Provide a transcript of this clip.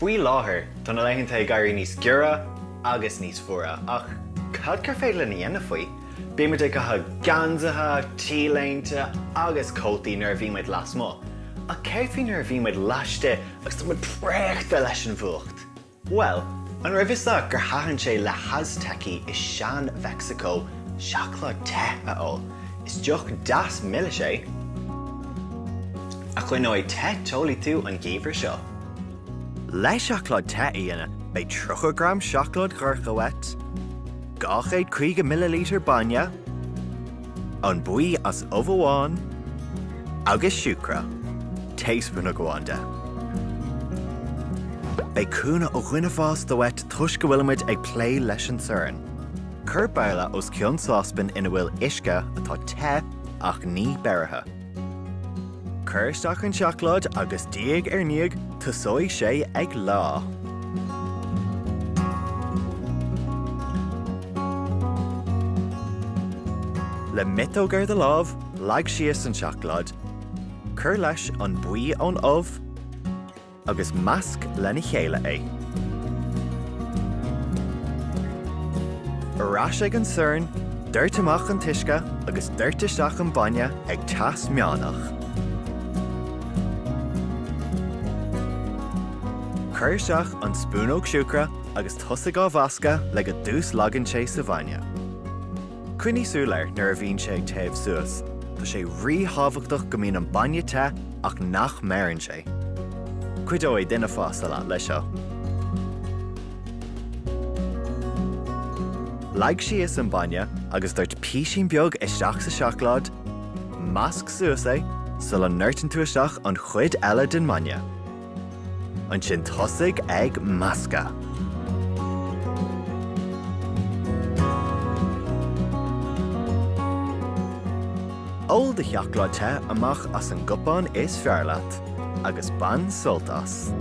Faoi láthair, tá na laethanta ag éirí níos giorra agus níos fuaire, ach cad gur féidir linn a dhéanamh faoi? Bímid ag caitheamh geansaithe, T-léinte agus cótaí nuair a bhímid lasmuigh, ach céard faoi nuair a bhímid laistigh agus tá muid préachta leis an bhfuacht? Bhuel, an raibh fhios agat gur thaitin sé le hAztecaigh i sean-Mheicsiceo seacláid te a ól? Is deoch deas milis é a choinneoidh te teolaí tú an geimhreadh seo. Le seacláid te a dhéanamh, beidh 30 gram seacláid dhorcha uait, 250 millilítear bainne, an buí as ubh amháin agus siúcra, taespúnóg amháin de. Beidh cúnamh ó dhuine fásta uait toisc go bhfuilimid ag plé leis an sorn. Cuir babhla os cionn sáspan ina bhfuil uisce atá te ach ní beirithe. Cuir isteach an tseacláid agus diaidh ar ndiaidh tosóidh sé ag leá. Le miotóg ar do lámh, leag síos an tseacláid, cuir leis an buí ón ubh agus measc lena chéile é. Ar ais ag an sorn, doirt amach an t-uisce agus doirt isteach an bainne ag teas meánach. Cuir isteach an spúnóg siúcra agus tosaigh á mheascadh le go dtuaslagann sé sa bhainne. Coinnigh súil air nuair a bhíonn sé ag téamh suas, tá sé ríthábhachtach go mbíonn an bainne te ach nach mbeireann sé. Cuideoidh duine fásta leat leis seo. Leag síos an bainne agus doirt písín beag isteach sa seacláid, measc suas é sula ndoirteann tú isteach an chuid eile den mbainne. Ansin tosaigh ag meascadh. Ól do sheacláid te amach as an gcupán is fearr leat agus bain sult as!